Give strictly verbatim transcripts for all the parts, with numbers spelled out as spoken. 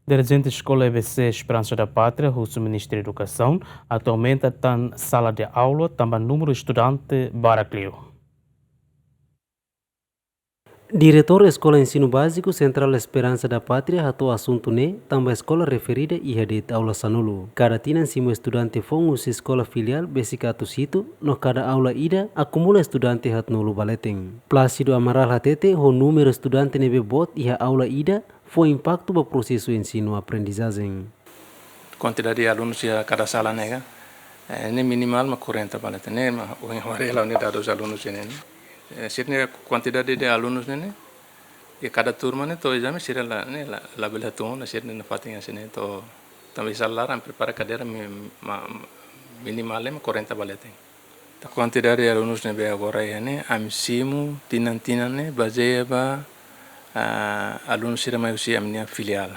Dirijente Eskola E B C Esperança da Pátria husu Ministériu Edukasaun atu aumenta tan sala de aula tanba númeru estudante barak liu. Diretór Eskola Ensinu Báziku Sentrál Esperança da Pátria hato'o asuntu ne'e tanba eskola referida iha de'it aula sanulu. Kada tinan simu estudante foun husi eskola filiál besik atus hitu, no kada aula ida akumula estudante haatnulu ba leten. Plácido Amaral hatete ho númeru estudante ne'ebé boot iha aula ida fó impaktu ba prosesu ensinu-aprendizajen. Kuantidade alunus iha kada sala ne'e ka, eh, ne'e minimál mak kuarenta ba leten, ne'e mak ohin ha'u haree hela ne'e dadus alunus ne'e. Eh, sira-ne'e kuantidade de alunus ne'e, ne'e, iha kada turma ne'e to'o ezame sira la, ne'e la, labele hatún ona sira-ne'e nafatin hanesan ne'e to'o, tanba iha sala laran prepara kadeira mi-, ma-, minimál mak kuarenta ba leten. Entaun kuantidade alunus ne'ebé agora iha ne'e, ami simu tinan-tinan ne'e bazeia ba, ah, alunus sira mai husi ami-nia filiál.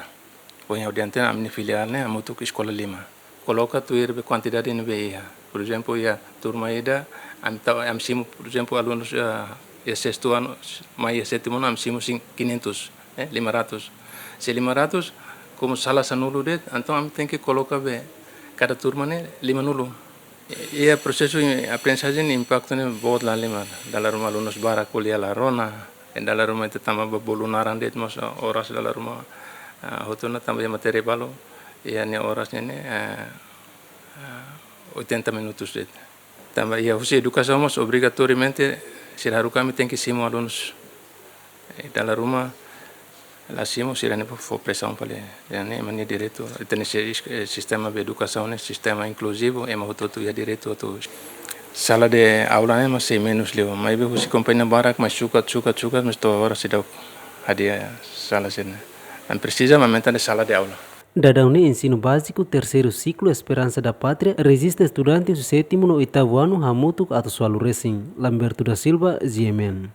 Ohin ha'u dehan tiha ami-nia filiál ne'e hamutuk eskola lima. Koloka tuir be kuantidade ne'ebé iha. Por ezemplu, iha turma ida, ami tau, ami simu, por ezemplu, alunus, ah, iha sestu anu, mai iha sétimu anu, ami simu sin-, quinhentos, eh, lima ratus. Se lima ratus, komu sala sanulu de'it, entaun ami tenke koloka be kada turma ne'e limanulu. Iha prosesu aprendizajen impaktu ne'e boot lahalimar. Dala ruma alunus barak ko'alia la rona, dala ruma ita tanba ba bolu naran de'it mós oras dala ruma, ah, hotu ona tanba iha matéria balu, iha nia oras ne'e, eh, ah, oitenta minutus de'it. Tanba iha husi edukasaun mós obrigatoriamente sira haruka ami tenke simu alunus. Eh, dala ruma la simu sira-ne'e fó presaun fali. Ida-ne'e ema nia direitu. Ita-nia si-, eh, sistema be edukasaun ne'e sistema inkluzivu, ema hotu-hotu iha direitu atu. Sala de aula ne'e mak sei menus liu. Maibé husi kompañia barak mai sukat, sukat, sukat, mas to'o agora seidauk hadi'a sala sira-ne'e. Ami presiza aumenta de sala de aula. Daudaun ne'e ensinu báziku terseiru siklu Esperança da Pátria rejista estudante husi sétimu no oitavu anu hamutuk atus ualu resin. Lamberto da Silva, G M N.